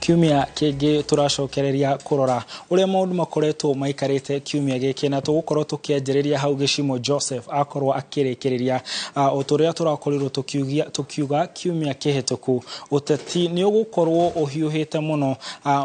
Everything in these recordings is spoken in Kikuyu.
Kiumia kĩngĩ tũracokereria kũrora ũrĩa maũndũ makoretwo maikarĩte kiumia gĩkĩ, na tũgũkorwo tũkĩanjĩrĩria hau Gĩcimo Joseph akorwo akĩrĩkĩrĩria o tũrĩa tũrakorirwo tũkiuga kiumia kĩhĩtũku. Ũteti nĩ ũgũkorwo ũhiũhĩte mũno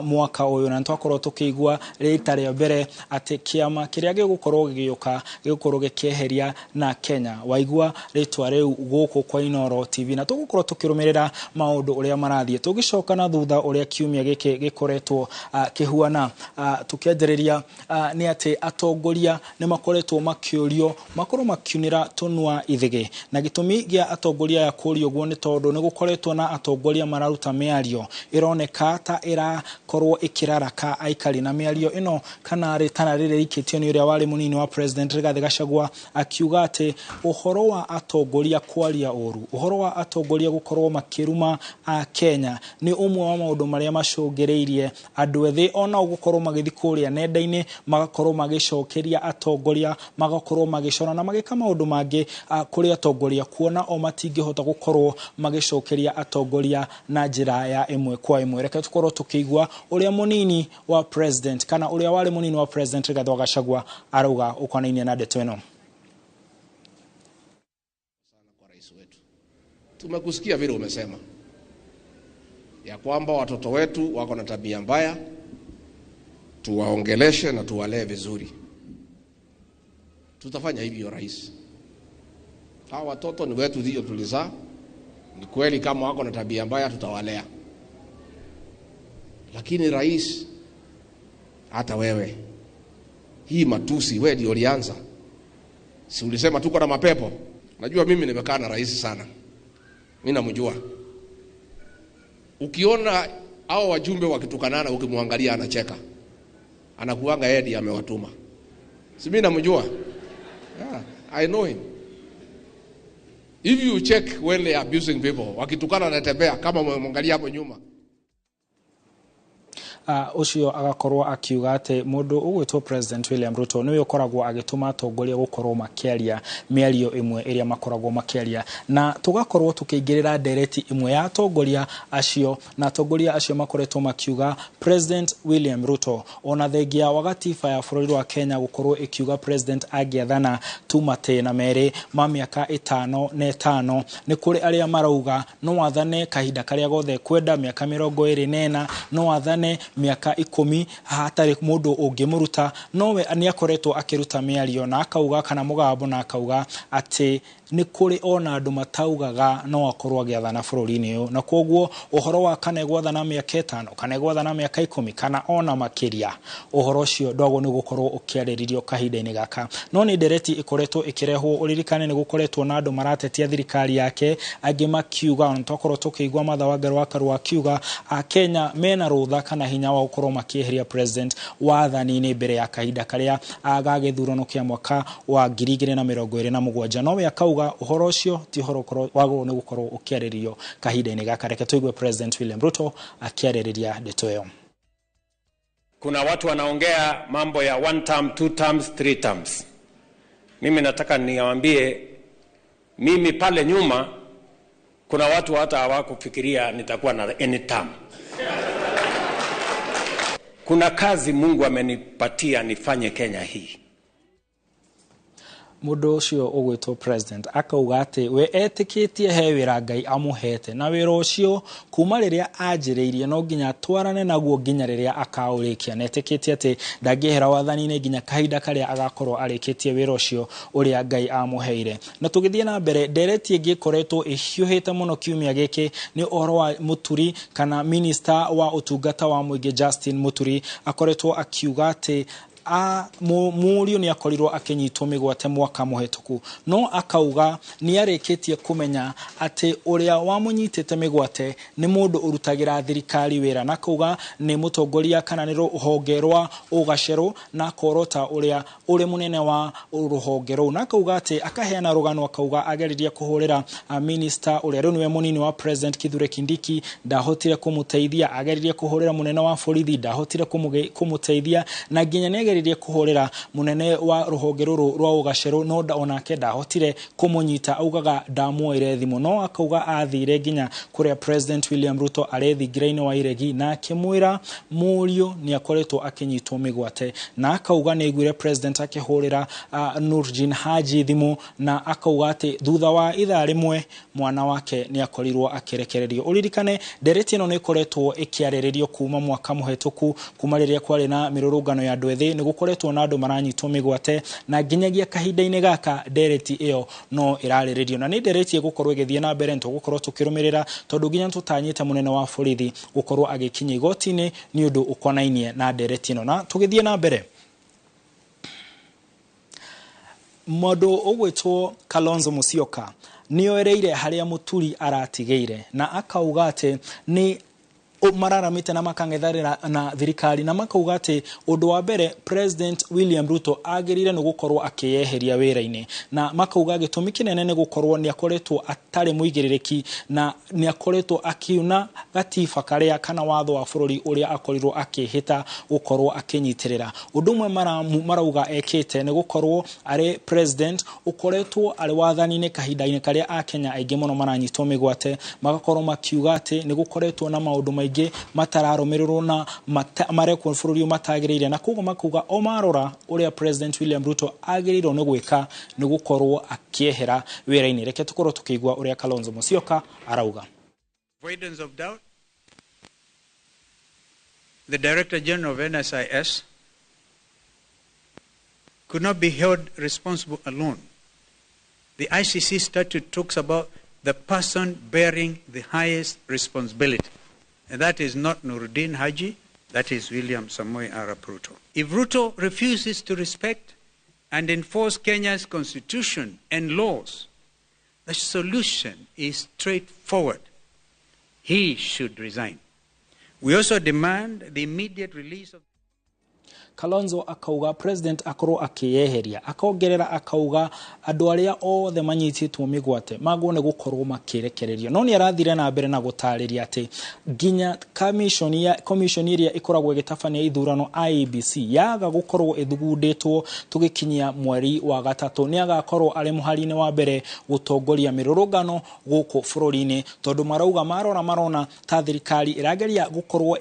mwaka ũyũ, na nĩtwakorwo tũkĩigua rita rĩa mbere atĩ kĩama kĩrĩa gĩgũkorwo gĩgĩũka gĩgũkorwo gĩkĩeheria na Kenya. Waigua rĩtwa rĩu gũkũ kwa Inooro TV, na tũgũkorwo tũkĩrũmĩrĩra maũndũ ũrĩa marathiĩ. Tũgĩcoka na thutha ũrĩa kiumia gĩkĩ gĩkoretwo kĩhuana, tũkĩanjĩrĩria nĩ atĩ atongoria nĩ makoretwo makĩũrio makorwo makiunĩra tũnua ithĩgĩ, na gĩtũmi gĩa atongoria aya kũũrio ũguo nĩ tondũ nĩ gũkoretwo na atongoria mararuta mĩario ĩroneka ta ĩrakorwo ĩkĩraraka aikari, na mĩario ĩno kana rĩtana rĩrĩa rĩikĩtio nĩ ũrĩa warĩ mũnini wa President Rigathĩ Gachagua, akiuga atĩ ũhoro wa atongoria kwaria ũru, ũhoro wa atongoria gũkorwo makĩruma a Kenya nĩ ũmwe wa maũndũ marĩa macũngĩrĩirie andũ ethĩ onao gũkorwo magĩthiĩ kũrĩa nenda-inĩ, magakorwo magĩcokeria atongoria, magakorwo magĩcora na magĩka maũndũ mangĩ kũrĩ atongoria, kuona o matingĩhota gũkorwo magĩcokeria atongoria na njĩra ya ĩmwe kwa ĩmwe. Reke tũkorwo tũkĩigua ũrĩa mũnini wa president kana ũrĩa warĩ mũnini wa President Rigathĩ wa Gachagua arauga ũkonainie na ndeto ĩno. Kwa rais wetu, tumekusikia vile umesema ya kwamba watoto wetu wako na tabia mbaya, tuwaongeleshe na tuwalee vizuri. Tutafanya hivyo, rais. Hawa watoto ni wetu, ndio tulizaa. Ni kweli kama wako na tabia mbaya tutawalea, lakini rais, hata wewe hii matusi wewe ndio ulianza. Si ulisema tuko na mapepo? Najua mimi nimekaa na rais sana, mimi namjua. Ukiona hao wajumbe wakitukanana, ukimwangalia anacheka, anakuanga yeye ndiye amewatuma. Si mimi namjua? Yeah, I know him. If you check when they are abusing people, wakitukana anatembea kama umemwangalia hapo nyuma. Ũcio agakorwo akiuga atĩ mũndũ ũgwĩtwo President William Ruto nĩwe ũkoragwo agĩtũma atongoria gũkorwo makĩaria mĩario ĩmwe ĩrĩa makoragwo makĩaria, na tũgakorwo tũkĩingĩrĩra ndereti ĩmwe ya atongoria acio, na atongoria acio makoretwo makiuga President William Ruto ona thengia wa gatiba ya bũrũri wa Kenya gũkorwo ĩkiuga President angĩathana tu matĩna merĩ ma mĩaka 5 na 5, nĩ kũrĩ arĩa marauga no athane kahinda karĩa gothe kwenda, mĩaka 24, no athane mĩaka 10 hatarĩ mũndũ ũngĩmũruta. Nowe nĩ akoretwo akĩruta mĩario na akauga kana mũgambo na akauga atĩ nĩ kũrĩ ona andũ mataugaga no akorwo agĩathana bũrũri-inĩ ũyũ, na koguo ũhoro wa kana egwathana mĩaka 5 kana egwathana mĩaka 10 kana ona makĩria, ũhoro ũcio ndwagwo nĩ gũkorwo ũkĩarĩrĩrio kahinda-inĩ gaka. No nĩ ndereti ĩkoretwo ĩkĩrehwo, ũririkane nĩ gũkoretwo na andũ maratetia thirikari yake, angĩ makiuga, ona twakorwo tũkĩigua Martha Wangari wa Karua akiuga Akenya mena rũtha kana hinya wa gũkorwo makĩeheria president wathani-inĩ mbere ya kahinda karĩa ga gĩthurano kĩa mwaka wa 2027. Nowe akauga ũhoro ũcio ti ũhoro wagĩrĩirwo nĩ gũkorwo ũkĩarĩrĩrio kahinda-inĩ gaka. Reke tũigue President William Ruto akĩarĩrĩria ndeto ĩyo. Kuna watu wanaongea mambo ya 1 term, 2 terms, 3 terms. Mimi nataka niwaambie, mimi pale nyuma kuna watu hata hawakufikiria nitakuwa na any term. Kuna kazi Mungu amenipatia nifanye Kenya hii. Mũndũ ũcio ũgwĩtwo president akauga atĩ we etĩkĩtie he wĩra Ngai amũhete, na wĩra ũcio kuma rĩrĩa anjĩrĩirie no nginya atwarane naguo nginya rĩrĩa akaũrĩkia, na etĩkĩtie atĩ ndangĩehera wathani-inĩ nginya kahinda karĩa agakorwo arĩkĩtie wĩra ũcio ũrĩa Ngai amũheire. Na tũgĩthiĩ na mbere, ndereti ĩngĩ ĩkoretwo ĩhiũhĩte mũno kiumia gĩkĩ nĩ ũhoro wa Mũturi kana minister wa ũtungata wa mũingĩ Justin Mũturi akoretwo akiuga atĩ mũriũ nĩ akorirwo akĩnyitwo mĩgwate mwaka mũhetũku, no akauga nĩ arĩkĩtie kũmenya atĩ ũrĩa wamũnyitĩte mĩgwate nĩ mũndũ ũrutagĩra thirikari wĩra, na akauga nĩ mũtongoria kana nĩ rũhonge rwa ũgacerũ, na akorota ũrĩa ũrĩ mũnene wa rũhonge rũu, na akauga atĩ akaheana rũgano, akauga ageririe kũhũrĩra minister ũrĩa rĩu nĩwe mũnini wa President Kithure Kindiki, ndahotire kũmũteithia, ageririe kũhũrĩra mũnene wa borithi, ndahotire kũmũteithia, na nginya nĩ Ageririe kũhũrĩra mũnene wa rũhonge rũrũ rwa ũgacerũ no onake ndahotire kũmũnyita, augaga ndamuoire thimũ, no akauga athire nginya kũrĩa President William Ruto arĩ thingira-inĩ wa iregi na akĩmwĩra mũriũ nĩ akoretwo akĩnyitwo mĩgwate, na akauga nĩ aiguire President akĩhũrĩra Nurjin Haji thimũ na akauga atĩ thutha wa ithaa rĩmwe mwana wake nĩ akorirwo akĩrekererio. Ũririkane ndereti ĩno nĩ ĩkoretwo ĩkĩarĩrĩrio kuma mwaka mũhetũku, kuma rĩrĩa kwarĩ na mĩrũrũngano ya andũ ethĩ, nĩ gũkoretwo na andũ maranyitwo mĩgwate na nginyagia kahinda-inĩ gaka ndereti ĩyo no ĩrarĩrĩrio, na nĩ ndereti ĩgũkorwo ĩgĩthiĩ na mbere, nĩtũgũkorwo tũkĩrũmĩrĩra tondũ nginya tũtanyĩte mũnene wa borithi gũkorwo agĩkinya igoti-inĩ nĩ ũndũ ũkonainie na ndereti ĩno. Na tũgĩthiĩ na mbere, mũndũ ũgwĩtwo Kalonzo Musyoka nĩoereire harĩa Mũturi aratigĩire na akauga atĩ nĩ mararamĩte na makang'ethanĩra na thirikari, na makauga atĩ ũndũ wa mbere President William Ruto agĩrĩire nĩ gũkorwo akĩyeheria wĩra-inĩ, na makauga gĩtũmi kĩnene nĩ gũkorwo nĩ akoretwo atarĩ mũigĩrĩrĩki na nĩ akoretwo akiuna gatiba karĩa kana watho wa bũrũri ũrĩa akorirwo akĩhĩta gũkorwo akĩnyitĩrĩra. Ũndũ ũmwe marauga ekĩte nĩ gũkorwo arĩ president ũkoretwo arĩ wathani-inĩ kahinda-inĩ karĩa akenya aingĩ mũno maranyitwo mĩgwate, magakorwo makiuga atĩ nĩ gũkoretwo na maũndũ maingĩ matararũmĩrĩrwo na marekwo bũrũri matagĩrĩire, na koguo makauga o marora ũrĩa President William Ruto agĩrĩirwo nĩ gwĩka nĩ gũkorwo akĩehera wĩra-inĩ. Reke tũkorwo tũkĩigua ũrĩa Kalonzo Musyoka arauga. Avoidance of doubt, the Director General of NSIS could not be held responsible alone. The ICC statute talks about the person bearing the highest responsibility. And that is not Nuruddin Haji, that is William Samoei Arap Ruto. If Ruto refuses to respect and enforce Kenya's constitution and laws, the solution is straightforward. He should resign. We also demand the immediate release of Kalonzo akauga president akorwo akĩyeheria, akongerera akauga andũ arĩa othe manyitĩtwo mĩgwate magwo nĩ gũkorwo makĩrekererio. No nĩ arathire na mbere na gũtarĩria atĩ nginya commission ĩrĩa ĩkoragwo ĩgĩtabania ithurano IEBC yaga gũkorwo ĩthugundĩtwo tũgĩkinyia mweri wa gatatũ, nĩ agakorwo arĩ mũhari-inĩ wa mbere gũtongoria mĩrũrũngano gũkũ bũrũri-inĩ, tondũ marauga marora marona ta thirikari ĩrageria gũkorwo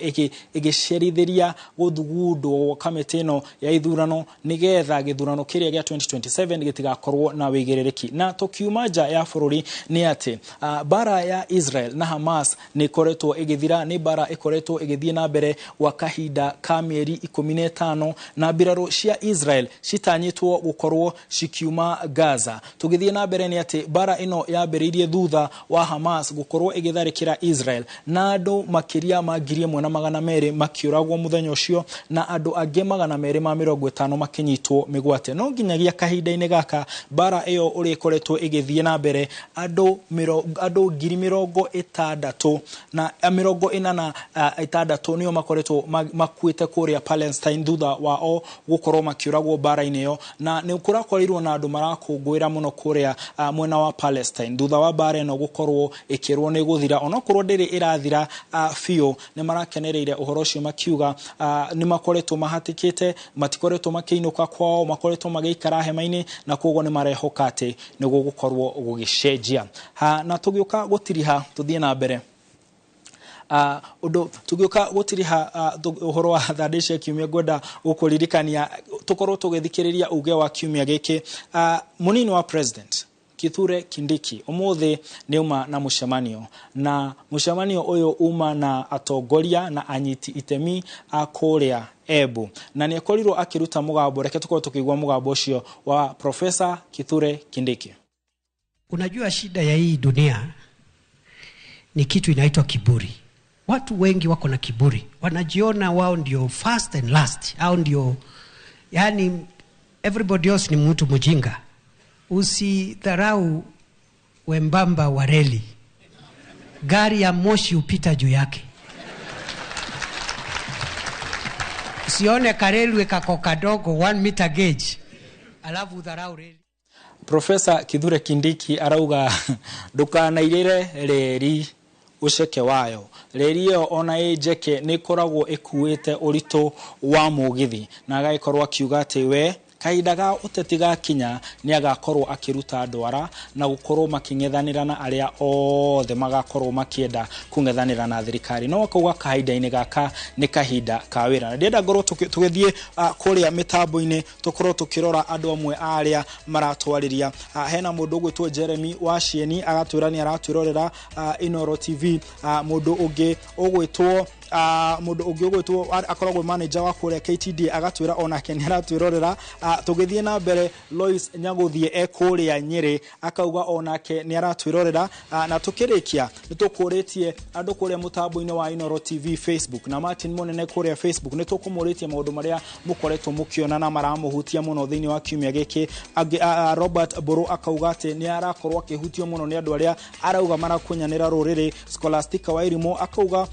ĩgĩcerithĩria gũthugundwo kamĩtĩ ĩno ya ithurano nigetha gĩthurano kĩrĩa gĩa 2027 gĩtigakorwo na wĩigĩrĩrĩki. Na tũkiuma nja ya bũrũri nĩ atĩ bara ya Israel na Hamas nĩ ĩkoretwo ĩgĩthira, nĩ bara ĩkoretwo ĩgĩthiĩ na mbere gwa kahinda ka mĩeri 15, na mbirarũ cia Israel citanyĩtwo gũkorwo cikiuma Gaza. Tũgĩthiĩ na mbere nĩ atĩ bara ĩno yambĩrĩirie thutha wa Hamas gũkorwo ĩgĩtharĩkĩra Israel, na andũ makĩria ma 1200 makĩũragwo mũthenya ũcio, na andũ angĩ 250 makinyitwo mĩgwate. No nginyagia kahinda-inĩ gaka bara ĩyo ũrĩa ĩkoretwo ĩgĩthiĩ na mbere, andũ 60,000 na 46 nĩo makoretwo makuĩte kũrĩa Palestine thutha wa o gũkorwo makĩũragwo bara-inĩ ĩyo, na nĩ kũrakorirwo na andũ marakũngũĩra mũno kũrĩa mwena wa Palestine thutha wa bara ĩno gũkorwo ĩkĩrwo nĩ gũthira, onokorwo ndĩrĩ ĩrathira biũ. Nĩ marakenereire ũhoro ũcio makiuga nĩ makoretwo mahatĩkĩte, matikoretwo makĩinũka kwao, makoretwo magĩikara hema-inĩ, na koguo nĩ marehoka atĩ nĩ gũgũkorwo gũgĩcenjia. Na tũgĩũka gũtiriha tũthiĩ na mbere ũndũ tũgĩũka gũtiriha ũhoro wa thandĩ cia kiumia, ngwenda gũkũririkania tũkorwo tũgĩthikĩrĩria uge wa kiumia gĩkĩ. Mũnini wa president Kithure Kindiki ũmũthĩ nĩ uma na mũcemanio, na mũcemanio ũyũ uma na atongoria na anyiti itemi a kũrĩa Embu, na nĩ akorirwo akĩruta mũgambo. Reke tũkorwo tũkĩigua mũgambo ũcio wa Professor Kithure Kindiki. Unajua shida ya hii dunia ni kitu inaitwa kiburi. Watu wengi wako na kiburi, wanajiona wao ndio first and last, au ndio yani everybody else ni mtu mjinga. Usidharau wembamba wa reli, gari ya moshi upita juu yake. Usione karelwe kako kadogo 1 meter gauge alafu udharau reli. Professor Kithure Kindiki arauga ndukanairire reri Ũceke wayo. Reri ĩyo ona ĩ njeke nĩ ĩkoragwo ĩkuĩte ũritũ wa mũgithi, na agagĩkorwo akiuga atĩ we kahinda ga ũteti gakinya nĩ agakorwo akĩruta ndwara na gũkorwo makĩng'ethanĩra na arĩa othe magakorwo makĩenda kũng'ethanĩra na thirikari. No akauga kahinda-inĩ gaka nĩ kahinda ka wĩra. Na ndĩrenda ngorwo tũgĩthiĩ kũrĩa mĩtambo-inĩ tũkorwo tũkĩrora andũ amwe a arĩa maratwarĩria. Hena mũndũ ũgwĩtwo Jeremy wa Cieni agatwĩra nĩ aratwĩrorera Inooro TV. Mũndũ ũngĩ ũgwĩtwo mũndũ ũngĩ ũgwĩtwo akoragwo manager wa kũrĩa KTDA agatwĩra onake nĩ aratwĩrorera. Tũgĩthiĩ na mbere, Lois Nyagũthiĩ e kũrĩa Nyĩrĩ akauga onake nĩ aratwĩrorera. Na tũkĩrĩkia nĩ tũkũrĩtie andũ kũrĩa mũtambo-inĩ wa Inooro TV Facebook na Martin Mũnene kũrĩa Facebook, nĩ tũkũmũrĩtie maũndũ marĩa mũkoretwo mũkĩona na maramũhutia mũno thĩinĩ wa kiumia gĩkĩ. Robert Mbũrũ akauga atĩ nĩ arakorwo akĩhutio mũno nĩ andũ arĩa arauga marakunyanĩra rũrĩrĩ. Scholastica Wairimu akauga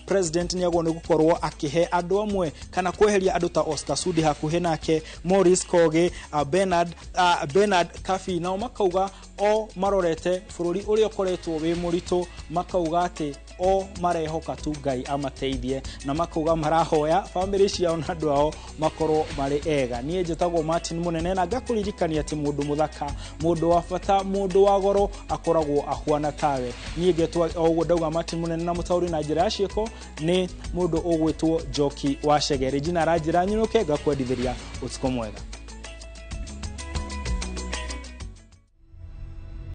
president nĩ agwo nĩ gũkorwo akĩhe andũ amwe kana kweheria andũ ta Oscar Sudi hakuhĩ nake, Maurice Kogi, Bernard Kabi, nao makauga o marorete bũrũri ũrĩa ũkoretwo wĩ mũritũ, makauga atĩ o marehoka tu Ngai amateithie, na makauga marahoya bamĩrĩ ciao na andũ ao makorwo marĩ ega. Niĩ njĩtagwo Martin Mũnene na ngakũririkania atĩ mũndũ mũthaka, mũndũ wa bata, mũndũ wa goro akoragwo ahuana tawe. Niĩ ngetwo o ũguo ndauga Martin Mũnene na mũtaũri na njĩra ya ciĩko nĩ mũndũ ũgwĩtwo Njoki wa Chege. Regina aranjĩra nyinũke, ngakwendithĩria ũtukũ mwega.